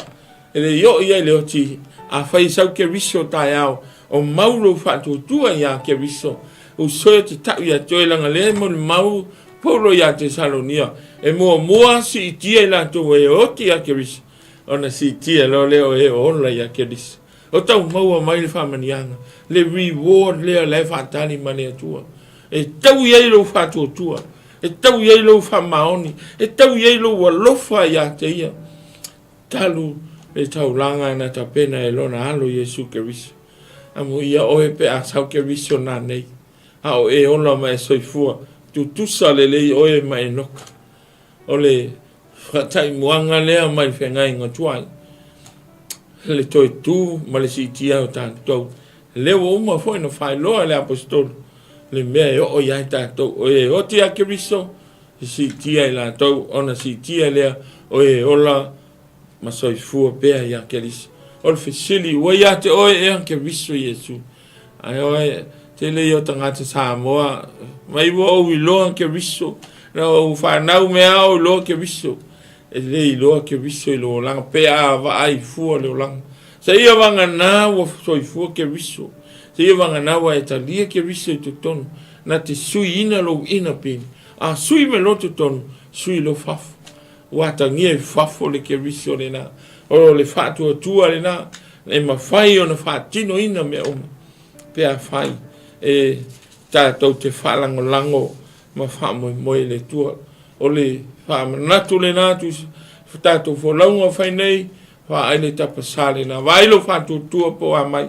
E le i oo i ai le oti, afai e sau Keriso taeao, o mau lou faatuatua iā Keriso, usoe te tau ia te oe leaga lea e molimau Paulo iā Tesalonia, e muamua siitia i latou e oti ia Keriso, ona siitia loa lea o e o ola ia Keriso. O tau maua mai le faamaniaga, le reward lea la e faatali ma le Atua. E tau i ai lou faatuatua, e tau i ai lou faamaoni, e tau i ai lou alofa ia te ia. Talu le taulaga na tapena e lona Alo Iesu Keriso. Amuia oe pe a sau Keriso nanei, a o e ola ma e soifua, tutusa lelei oe ma Enoka. O le faataimuaga lea mai le feagaiga tuai, le toe tu ma le siitia o tatou. Lea ua uma foi na faailoa e le Aposetolo le mea e oo i ai tatou, o e oti ia Keriso, e siitia i latou, ona siitia lea o e ola ma soifua pea ia Keriso. O le fesili, ua ia te oe ea Keriso Iesu? Ae oe, tele ia o tagata Samoa, mai ua ou iloa Keriso, na ou whanau mea o iloa Keriso. E le iloa Keriso i lo olaga, pe a vaai fua le olaga. Se ia vagana ua soifua Keriso, se ia vagana ua e talia Keriso i totonu, na te suiina lou ina pini. A sui me lo totonu, sui lo fafo. Ua atagia i fafo le Keriso lena. O le faatuatua lena, e mafai ona faatinoina mea uma, pe afai e tatou te faalagolago ma faamoemoe i le Atua. O le faamanatu lena tu tatou folauga o fai nei, vaai le tapasā lena, vaai lou faatuatua po o a mai,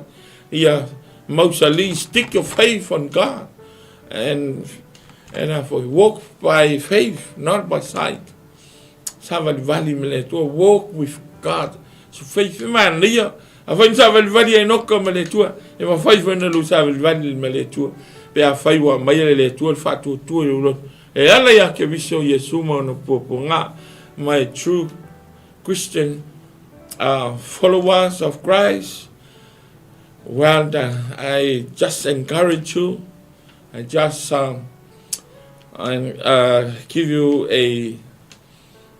ia mausali, stick your faith on God and for walk by faith, not by sight. Savalivali ma le Atua, walk with God. So faith e manaia. Afai na savalivali a Enoka ma le Atua, e mafai foi ona lou savalivali ma le Atua. Pe afai ua aumaia e le Atua le faatuatua i lou loto. E ala ia Keriso Iesu ma ona puapuaga. My true Christian followers of Christ, well done. I just encourage you. I just give you a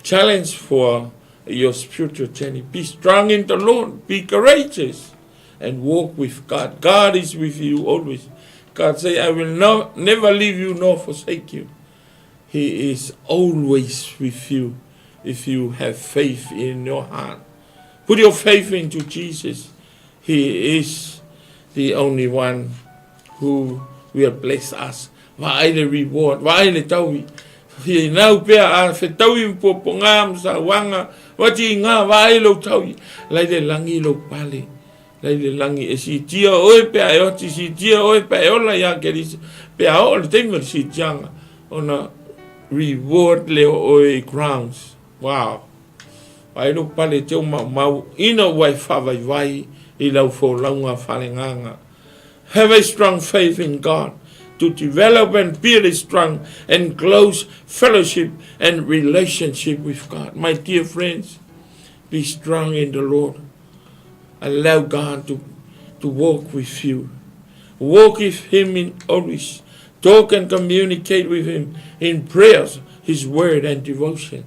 challenge for your spiritual journey. Be strong in the Lord. Be courageous and walk with God. God is with you always. God say, I will not, never leave you nor forsake you. He is always with you if you have faith in your heart. Put your faith into Jesus. He is the only one who will bless us. Vaai le reward, vaai le taui. Hinau pea a fetaui mpuapuaga ma sauaga, wati i ngā vaai lou taui. Lai le langi lou pale, lai le langi e siitia oe pea e oti, siitia oe pea e ola ia Keriso. Pea oo le taimi o le siitiaga, ona reward lea o oe i crowns. Wow. Vaai lou pale teu maumau ina ua e faavaivai i lau folauga faaleagaga. Have a strong faith in God to develop and build a strong and close fellowship and relationship with God. My dear friends, be strong in the Lord. Allow God to walk with you. Walk with Him in always. Talk and communicate with Him in prayers, His word and devotion.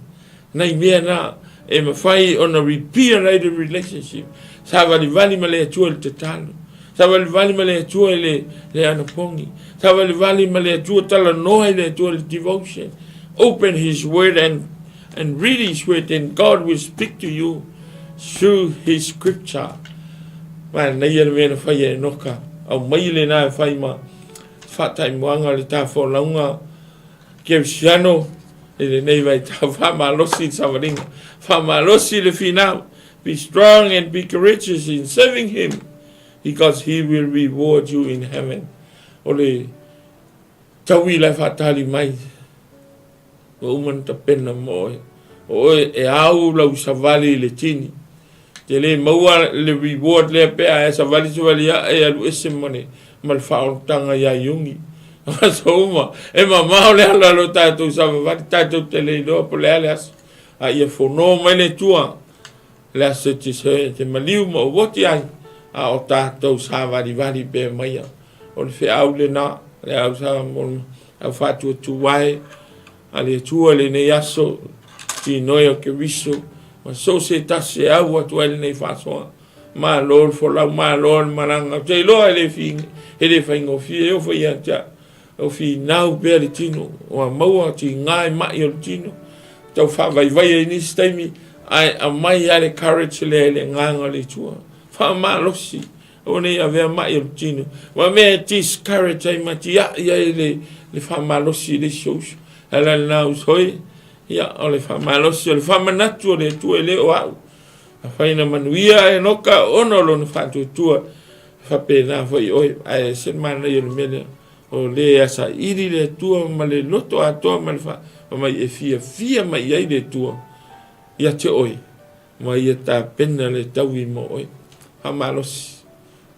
Nai mea na e mafai ona repair ai le relationship. Savalivali ma le Atua i le tatalo. Savalivali ma le Atua i le, le anapogi. Savalivali ma le Atua talanoa i le Atua i le devotion. Open His word and read His word and God will speak to you through His scripture. Manaia le mea na fai e Enoka. Aumai lena e fai ma faataimuaga le ta folauga Kerisiano i lenei vaitau. Faamalosi le savaliga. Faamalosi le finau. Be strong and be courageous in serving Him because He will reward you in heaven. O le taui la e faatali mai. Ua uma ona tapena mo oe. O oe e au lau savali i le tini. Te le maua le reward lea pe a e savali savali ae alu ese ma le, ma le faaolataga ia Iuni. Aso uma, e mamao le ala o lo tatou savavali, tatou te le iloa po o le a le aso. A ia fono mai le Atua, le aso e te, te maliu ma ou oti ai, a o tatou savalivali pea maia. O le feau lena, le au sa mo au faatuatuae a le Atua i lenei aso, tinoi o Keriso, ma so o se tasi e au atu ai lenei faasoa. Malo le folau, malo le malaga. Ou te iloa e le fi, e le faigofie, e oo foi ia te au. O finau pea le tino, ua maua tiga i maʻi o le tino, tau faavaivai ai nisi taimi, ae aumai lava le courage lea i le agaga o le Atua. Faamalosi, aua ne i avea maʻi o le tino, ma mea e discourage ai ma tiai ai le, le faamalosi i le isi ou uso. E ala lena uso e, ia, o le faamalosi, o le faamanatu o le Atua e le o au. Afai na manuia Enoka ona o lona faatuatua, e faapena foi oe, ae ese le manaia o le mea lea. O le a saili le Atua ma le loto atoa ma le fa mai e fiafia mai ai le Atua ia te oe, ma ia tapena le taui mo oe. Faamalosi,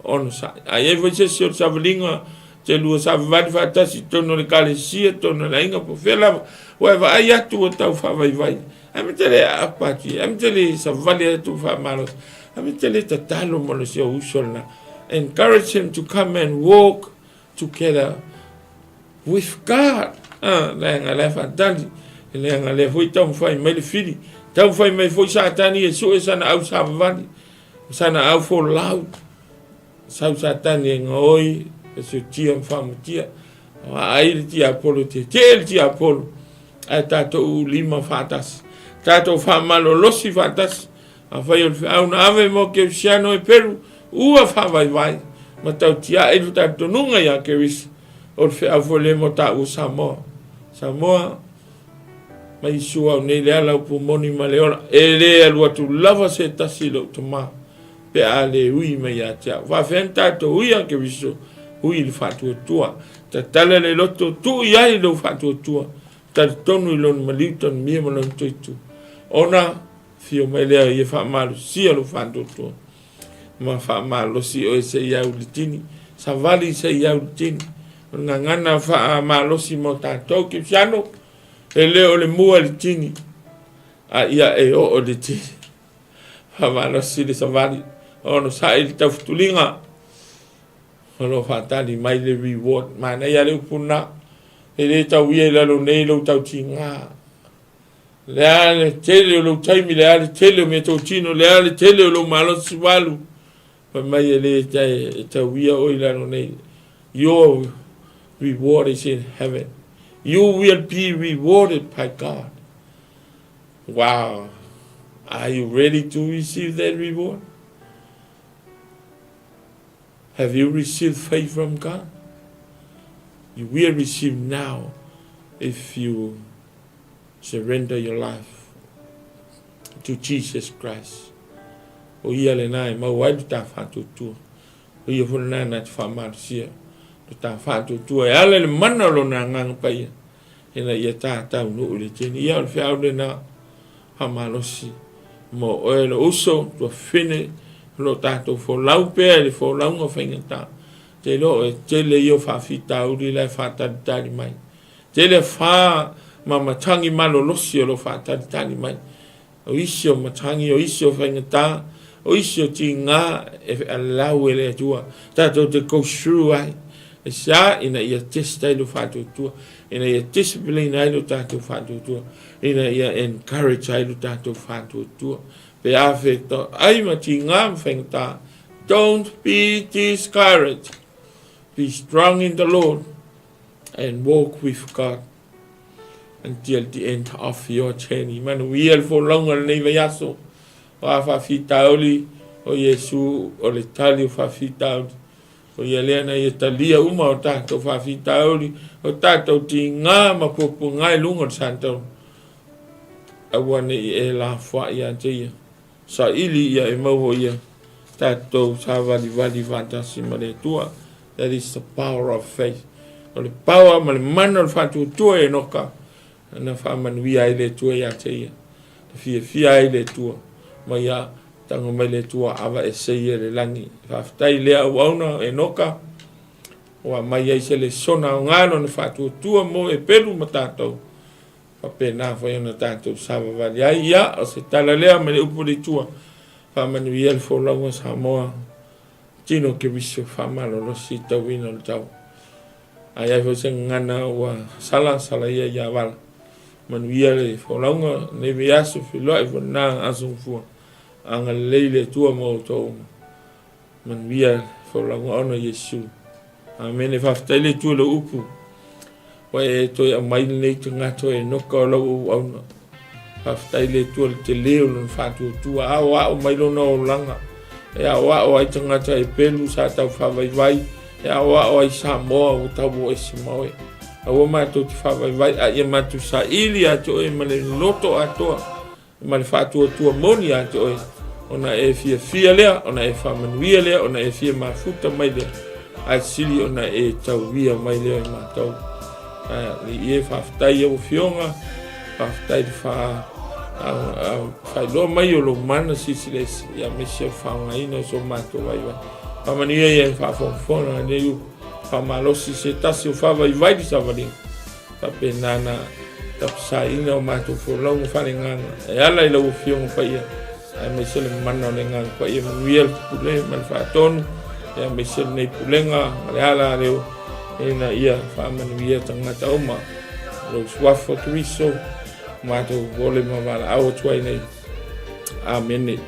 onosai. A i ai foi se isi o le savaliga, te lua savavali faatasi i totonu o le ekalesia, totonu o le aiga, po o fea lava, ua e vaai atu ua tau faavaivai, ae ma te le aapa atu i ai, ae ma te le savali atu faamalosi, ae ma te le tatalo mo le si ou uso lena. Encourage him to come and walk together with God. Ah, leaga lea faatali, leaga lea foi taumafai mai le fili, taumafai mai foi Satani e sue sana au savavali, sana au folau, sau Satani e gaoi, e sutia ma faamutia, ai le tiapolo, tetee le tiapolo, ae tatou lima faatasi, tatou faamalolosi faatasi, Afai o le feau na ave mo Kerisiano e Peru, ua faavaivai ma tautiaʻi le talitonuga iā Keriso, o le feau foi lea mo taua Samoa. Samoa, mai Iesu au nei le ala upu moni ma le ola, e le alu atu lava se tasi i lou Tama, pe a le ui mai ia te au. Faafefea na tatou ui a Keriso, ui i le faatuatua. Tatala le loto, tuu i ai lou faatuatua, talitonu i lona maliu tanumia ma lona toitu. Ona Afio mai lea ia faamalosia lou faatuatua ma faamalosi oe se i au i le tini, savali se i au i le tini. O le gagana faamalosi mo tatou Kipsiano, e le o le mua i le tini, a ia e oo i le tini. Faamalosi le savali, onosai le taufutuliga, o lo o faatali mai le reward. Manaia le upu lena, e le tau ia i lalo nei lou tautiga. Le a le tele o lou taimi, le a le tele o mea totino, le a le tele o lou malosi walu, fai mai e le e tauia oe i lalo nei. Your reward is in heaven. You will be rewarded by God. Wow. Are you ready to receive that reward? Have you received faith from God? You will receive now if you surrender your life to Jesus Christ. O ia lena e maua ai lo ta faatuatua. O ia foi lena na te faamalosia lo ta faatuatua e ala i le mana o lona Agaga Paia ina ia tatau nuu i le tini. Ia o le feau lena faamalosi mo oe lo uso tuafine o lo tatou folau pea i le folauga faigata. Te iloa o e tele ia o faafitauli la e faatalitali mai. Tele afa ma matagi malolosi o lo o faatalitali mai. O isi o matagi, o isi o faigata, o isi o tiga e allow e le Atua tatou te go through ai. E sa ina ia test ai lo faatuatua, ina ia discipline ai lo tatou faatuatua, ina ia encourage ai lo tatou faatuatua. Pe a fetoai ma tiga ma faigata, don't be discouraged. Be strong in the Lord and walk with God until the end of your journey. Manuia le folauga lenei vaiaso. O a faafitauli o Iesu o le tali o faafitauli. O ia lea na ia talia uma o tatou faafitauli, o tatou tiga ma puapuaga i luga o le satauna. Aua ne i e lafoai ia te ia. Saili ia e maua ia tatou savalivali faatasi ma le Atua. That is the power of faith. O le power ma le mana o le faatuatua e Enoka na faamanuia ai le Atua ia te ia. Na fiafia ai le Atua ma ia tago mai le Atua ava e seia le lagi. Faafetai lea auauna Enoka ua aumai ai se lesona aoga lona faatuatua mo Epelu ma tatou. Faapena foi ona tatou savavali ai. Ia, o se tala lea mai le upu i le Atua, faamanuia le folauga Samoa, tino Keriso faamalolosi i tauina o le tau. A i ai foi se gagana ua sala, sala ia ia vala. Manuia le folauga nei vaiaso, feiloai foi lena aso gafua. Agalelei le Atua ma outou uma. Manuia le folauga ona Iesu. Amene. Faafetai le Atua i lau upu. Ua e toe aumai lenei tagata o Enoka o lau auauna. Faafetai le Atua i le tele o lona faatuatua, aoao mai lona olaga, e aoao ai tagata e pelu sa tau faavaivai, e aoao ai Samoa ua tau o ese ma oe. Aua matou te faavaivai, a ia matou saili ia te oe ma le loto atoa, ma le faatuatua moni ia te oe, ona e fiafia lea, ona e faamanuia lea, ona e fia mafuta mai lea, ae sili ona e tauia mai lea i matou. Alii e, faafetai i lau Afioga, faafetai le faailoa mai o lou mana silisili ese, aemaise o le faaaogaina o so matou vaivai. Faamanuia ia i le faafogafoga lenei upu, faamalosi se tasi o faavaivai le savaliga, faapena na tapasaina o matou folauga faaleagaga e ala i lau Afioga Paia, aemaise le mana o le Agaga Paia. Manuia le pule ma le faatonu, aemaise lenei pulega ma le ala leo, ina ia faamanuia tagata uma. Lou suafa Keriso, matou ole ma valaau atu ai nei. Amene.